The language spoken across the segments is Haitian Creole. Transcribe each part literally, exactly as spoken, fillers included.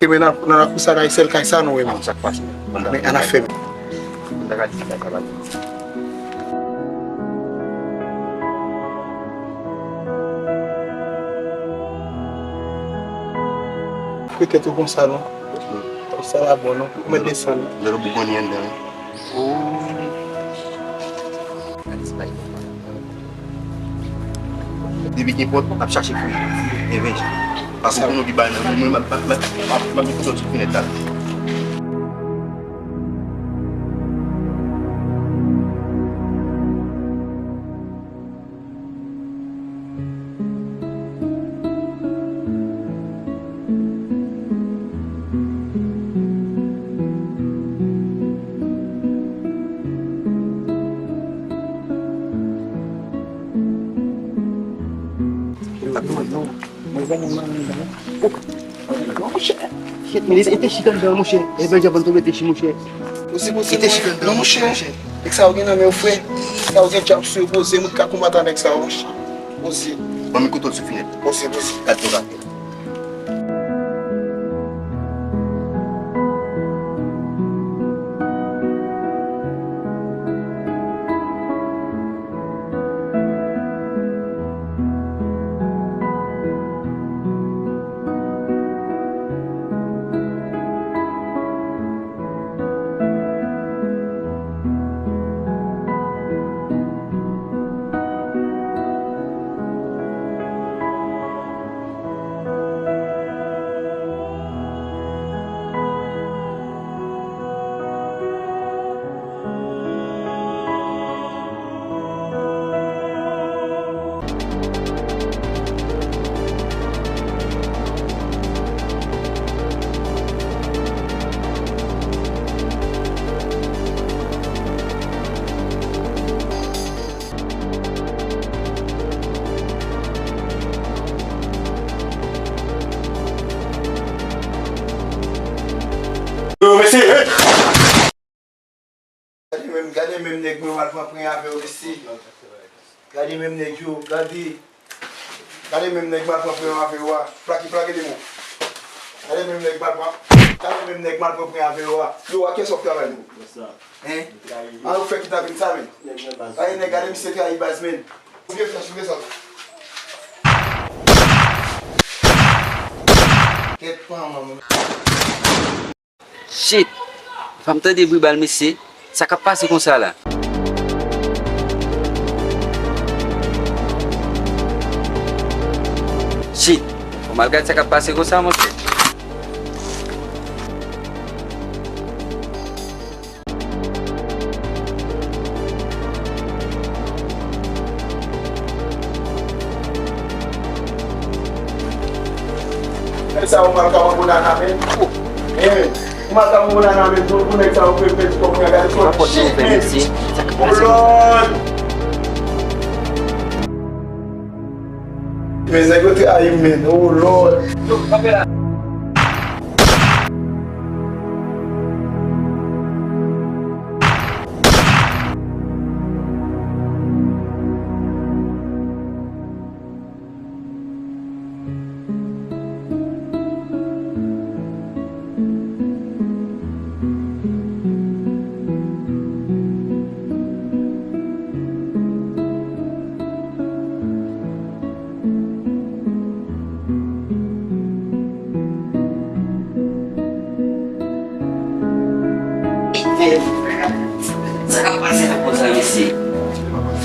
Ke men nan, nan lakou sa la, e sèl kay sa nou renmen. Sa k pase? Men ann ap fèmen. Mwen ta ka di sa, sa va. Fouye tèt ou konsa non. Sa va bon non. Ou mèt desann. Lè ou bougonnen anndan, wi. Depi gen pòt, n ap chache fouye. Envenje. Paske pou nou di bagay nan, mwen, m ap, m ap, m ap, m ap, m ap soti fenèt la. Mwen ban mwen manyen dan. Non, monchè. Shit, men li te chita anndan, monchè. Evenje ap tonbe te chi, monchè. Poze, poze, li te chita anndan, non, monchè. Nèg sa yo gen nan men yo, frè. Sa yo gen djab sou yo, poze, mwen ka konbat a nèg sa yo, monchè. Poze. Ban m kote w sou finèt. Poze, poze. Gad tou la. Yo, mesye, hey! Gade menm, gade menm nèg mwen, m al pran pran avè yo, mesye. Gade menm nèg yo, gade. Gade menm nèg m al pran pran avè yo a. Plake, plake de mwen. Gade menm nèg m al pran, gade menm nèg m al pran pran avè yo a. Yo, a kiyès w ap travay menm? Hein? An, ou fè kidnapin sa menm. Gade nèg, gade misye trayi baz menm. Ouvri flash, ouvri sa. Tèt pa manman. Shit! Fè m tande bri bal, mesye. Sa k ap pase konsa la? Shit! Fò m al gad sa k ap pase konsa, monchè. Nèg sa yo pral ka wè Bonana, men. Men. Madanm Monana, men pou, pou nèg sa yo fè pèdi kòb mwen, gade kòb shit, men. Oh Lord! Men nèg yo trayi m, men. Oh Lord! Sa k ap pase la konsa, mesye?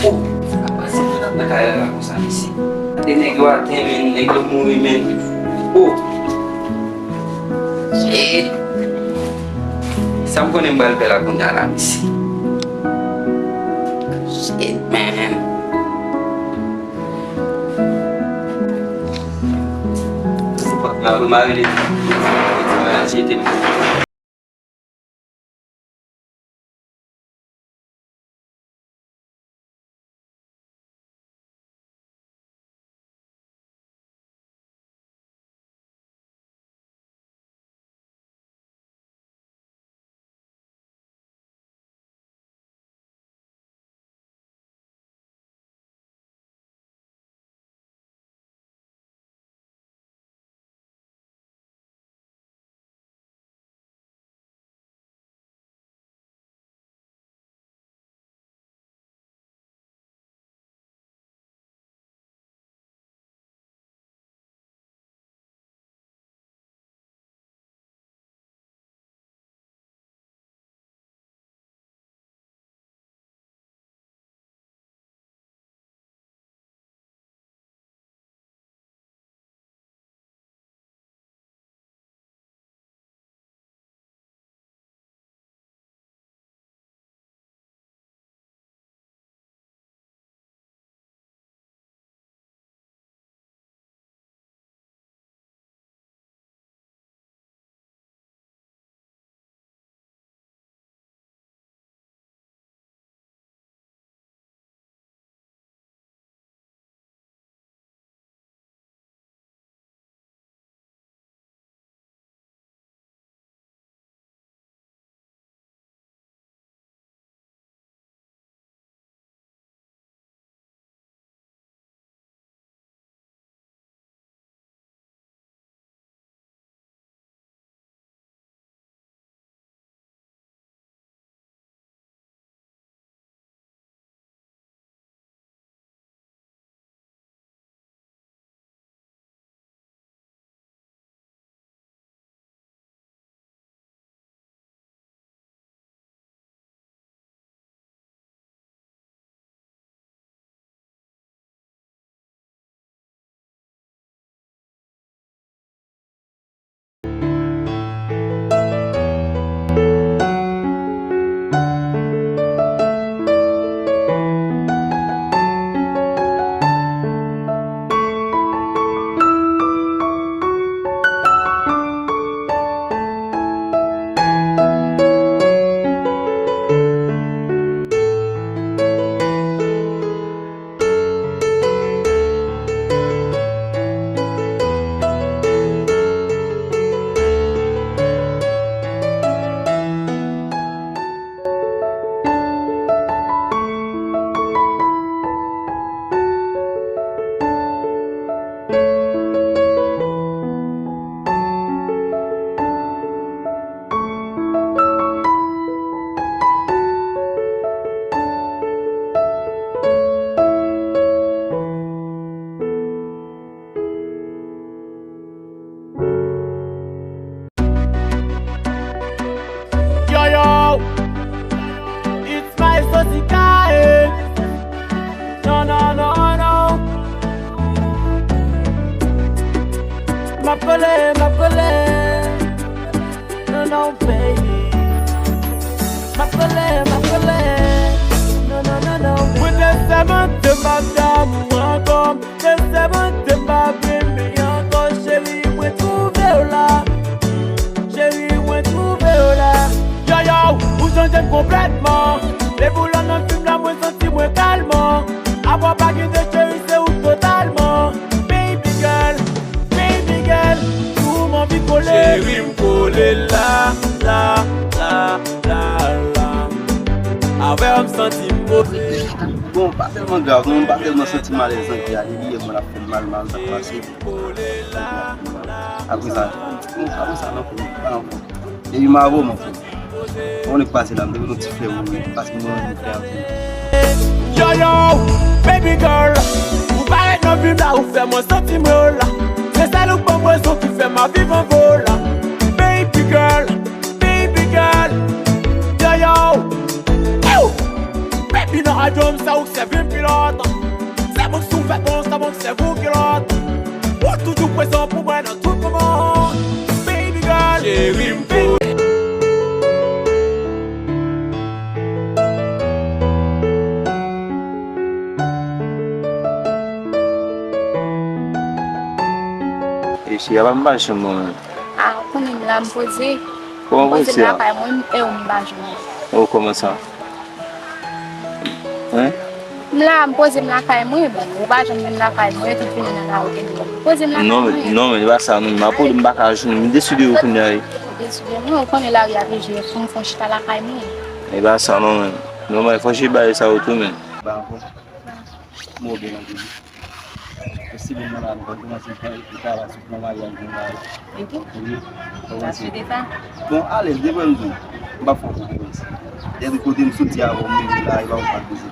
Oh, sa k ap pase nan kay la konsa, mesye? Gade nèg yo atè, men, nèg yo mouri, men. Oh. Shit. Sa m konnen m pral fè la kounye a la, mesye? Shit, man. Mwen rele ti manaje te. Yo, yo, it's my Sosika, eh. No, no, no, no. M ap kole, m ap kole. No, no, baby. M ap kole, m ap kole. No, no, no, no. Mwen te sèmante m ap damou ankò. Te sèmante m pa renmen ankò, cheri, mwen twouve w la. Cheri, mwen twouve Cheri m kole la, la, la, la, la. Avè w m santi m poze. Bon, pa tèlman grav non, m pa tèlman santi m alèz antre a, depi yè mwen ap fè m mal, mal, sa k pase. Apre sa, apre sa, non, pa anfòm. Depi m avè w, m anfòm. Bon, nèg pase la, m te vin yon ti flè ou, paske mwen renmen flè anpil. Yo, yo, baby girl, ou parèt nan vi m la, ou fè mwen santi mwen la. Se sèl ou k ban m rezon ki fè m ap viv an vola. Baby girl, baby girl, yo, yo, ew, baby nan radyo m, se ou k sèvi m pilòt. Se mwen k sou fè bon, se mwen k sèvi w kilòt. Ou toujou prezan pou mwen nan tout moman. Baby girl, cheri m pou. E cheri, apa m pa janm wè w menm? A, ou konnen m la, m poze. Kòman poze? M poze m lakay mwen, e ou m pa janm wè w. Oh, kòman sa? Hein? M la, m poze m lakay mwen, bon, ou pa janm vin lakay mwen, epi w vini nan lari, ou vin poze m lakay mwen. Non, men, non, men, e pa sa, non, m ap poze, m pa ka jwenn, m deside yo kounye a, wi. Ou deside, non, ou konnen lari a pi je, fò m fon chita lakay mwen. E pa sa, non, men. Non, men, fò je bagay sa yo tou, men. Ba, bon. Mwen byen anpil. Posib mwen la, mwen kòmanse fè travay sou plan maryaj mwen la. Wi, kòmanse. Bon, alèz, devan m di w, m p ap fè w konfyans. Depi kote m soti avè w, m rive la, e pa w k ap poze.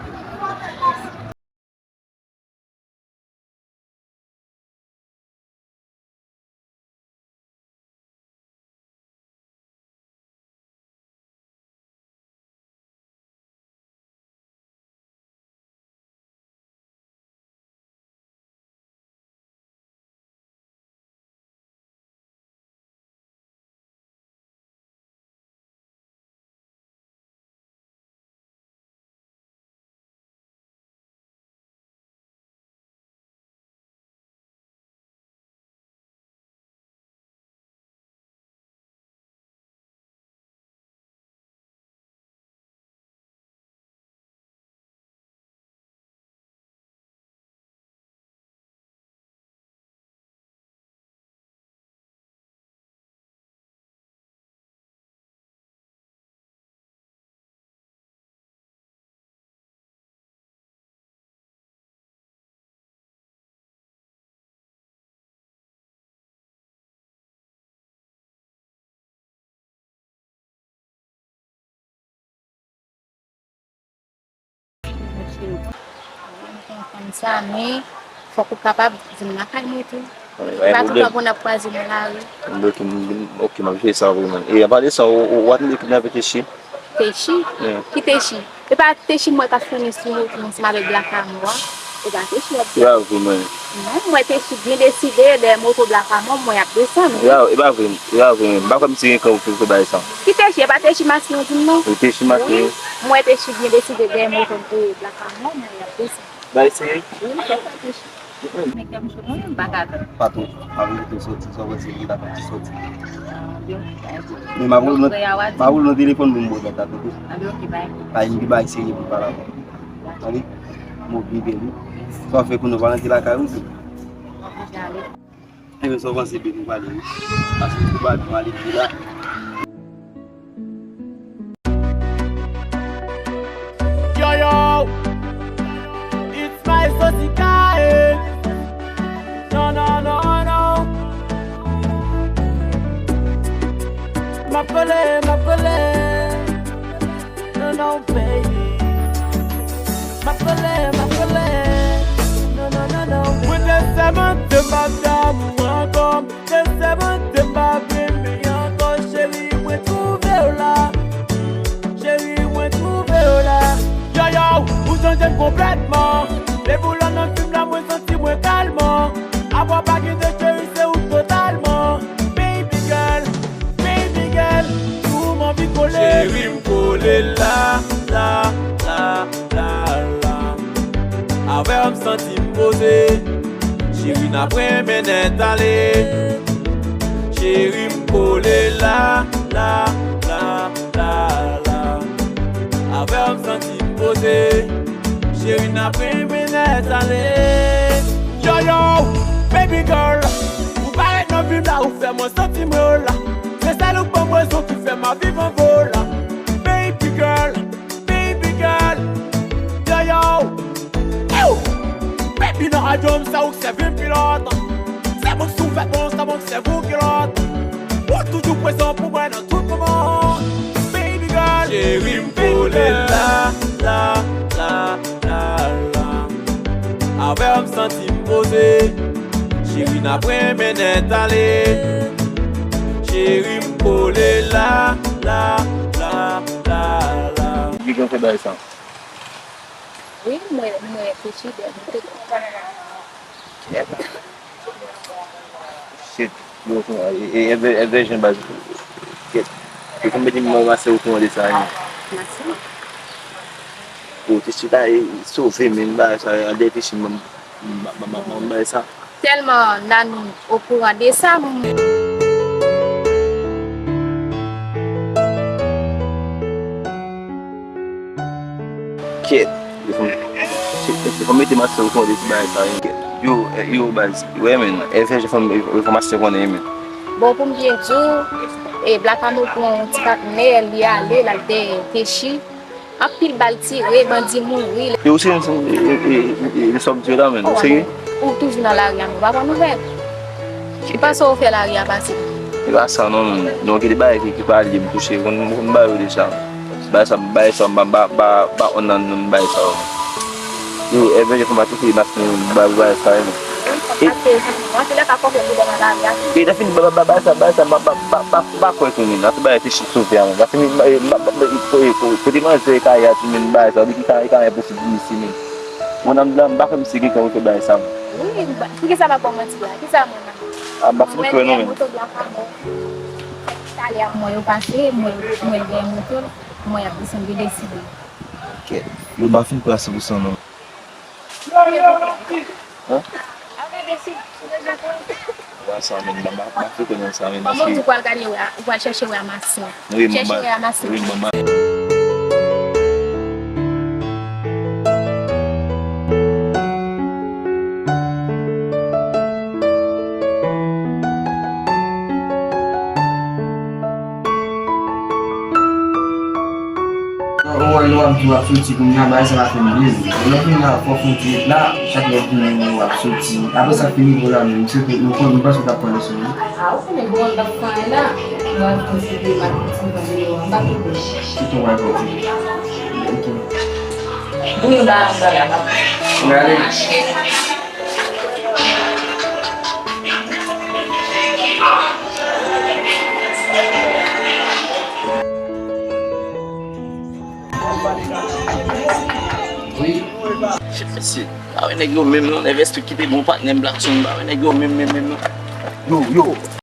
Mwen konprann sa, men fòk ou kapab di m lakay mwen tou. E pa tout tan pou n ap kwaze nan lari. Ok, m, ok, m ap jere sa pou mwen. E apa de sa, ou, ou, ou pa tande kidnape Techi? Techi? Ki Techi? E pa Techi m wè k ap founen sou moto ansanm avèk Black Armour a? E pa Techi w ap di? E pa vre, mwen. Non, m wè Techi byen deside dèyè moto Black Armour, m wè y ap desann. E pa, e pa vre, e pa vre, mwen. M pa kwè misye gen kran pou fè bagay sa. Ki Techi? E pa Techi maske w di m non? Wi, Techi maske. Wi, m wè Techi byen deside dèyè moto Black Armour, m wè y ap desann. Bagay serye? Wi, se sa Techi. Men kè m cho mwen menm m pa ka tann. Pa twòp, m ap envite w soti, sa w panse, m ta fè ti soti. Men m ap rele nan, m ap rele nan telefòn pou m ba w dat la, tande? Anben, ok, bay. Bay m ki bay serye pou m pale avè w. Tande? M oblije li. Sa w fè kounye a, w pa rantre lakay ou tou? Enben, sa w panse, baby, m prale, wi. Paske m prale, m ale pi la. Yo, yo, it's my Sosika, eh. No, no, no, no. M ap kole, m ap kole. No, no, baby. M ap kole, m ap kole. No, no, no, no. Mwen te sèmante m p ap damou ankò. Te sèmante m pa renmen ankò, cheri, mwen twouve w la. Cheri, mwen twouve w la. Yo, yo, ou chanje m konplètman. Depi w la nan fim la, mwen santi mwen kalman. Apa w pa gen de cheri, se ou totalman. Baby girl, baby girl, ou m anvi kole. Cheri, m kole la, la, la, la, la. Avè w m santi m poze. Cheri, n ap renmen nèt ale. Cheri, m kole la, la, la, la, la. Avè w m santi m poze. Cheri, n ap renmen nèt ale. Yo, yo, baby girl, ou parèt nan Vin la ou fè mwen santi mwen la. Se sèl ou k ban m rezon ki fè m ap viv anvo la. Baby girl, baby girl. Yo, yo. Ew! Baby nan adyòm sa ou k sèvi m pilòt. Se mwen k sou fè bon, se mwen k sèvi w kilòt. Ou toujou prezan pou mwen nan tout moman. Baby girl, cheri m kole la, la, la, la, la. Avè w m santi m poze. Cheri n ap renmen nèt ale. Cheri m kole la, la, la, la, la. Ki jan fè bagay sa? Wi, mwen, mwen reflechi de mwen te. Shit, yo, e, e, e, e, jen baz. Kèt. Yo konn mete mwen mase ou konn de sa, wi. Mase? Ou te chita, e, sove, men, bagay sa, an dèyè te chita, m, m, m, m, m, bagay sa. Tèlman Nanou okouran de sa, m. Kèt. Yo fè m, yo fè m mete mase ou konn de ti bagay sa, wi. Yo, eh, yo, baz. Wè, men, e fè, yo fè m, yo fè m mase konnen, men. Bon, pou m byen di w, e, Black Amo pran yon ti patnè, li ale, l al dèyè Kechi. Anpil bal tire, bandi mouri. E ou se, se, e, e, e, e, e, sa w ap di yo la, men, ou serye? Ou toujou nan lari a, men ou pa pran nouvèl. Ki pase ou fè lari a pase? E pa sa non, men. Non, gen de bagay ki, ki pa lye m touche. Konn, konn bagay yo deja. Bagay sa, bagay sa, ba, ba, ba, ba, on nan, nan bagay sa yo. Yo, Evè, je konn pa touche, mas, bagay, bagay sa, men. E, e, nan fini, ba, ba, ba, bagay sa, bagay sa, ba, ba, ba, ba, ba, kwè tou, men. Nan tout bagay, te chit sou fè a, men. Nan fini, ba, e, ba, ba, ba, e, ko-, e, ko-, kote manzè e kay a tou, men, bagay sa, depi kay, kay a posib isi, men. Mwen, nan, nan, m pa kwè misye gen kè pou fè bagay sa, men. Wi, m pa, poukisa m ap ba w manti la? Kisa mwen nan? A, m pa fin kwè non, men. Mwen gen moto Black Amo. Talè a mwen yo pase, mwen, mwen gen moto, mwen ap desann, yo deside. Ok. Yo pa fin kwè a san pou san non. Hein? Wa sa, men, m pa, m pa, m pa fout nan sa, men, paske ou pral gade wè, ou pral chèche wè a Masin. Wi, m chèche wè a Masin. Wi, m. Ou wè lè w ap di w ap soti kounye a, bagay sa pa fè m plezi. Lè w fini la, fò w fè yon ti ret la, chak lè w fini w ap soti. Apre sa fini pou la menm, se ke nou konn, nou panse w t ap pran leson wi. A, ou konnen bon, w ap fè anyen la. Lè w ap konsidere m ap ti van deyò a, m pa konnen. Kite w al pran ti ret. Ok. Wi, m pa, m pa la, m ap. N ale. Wi. Chèf mesye, ba wè nèg yo menm non, Nèvès tou kite bon patnè m Blackson, ba wè nèg yo menm, menm, menm non. Yo, yo.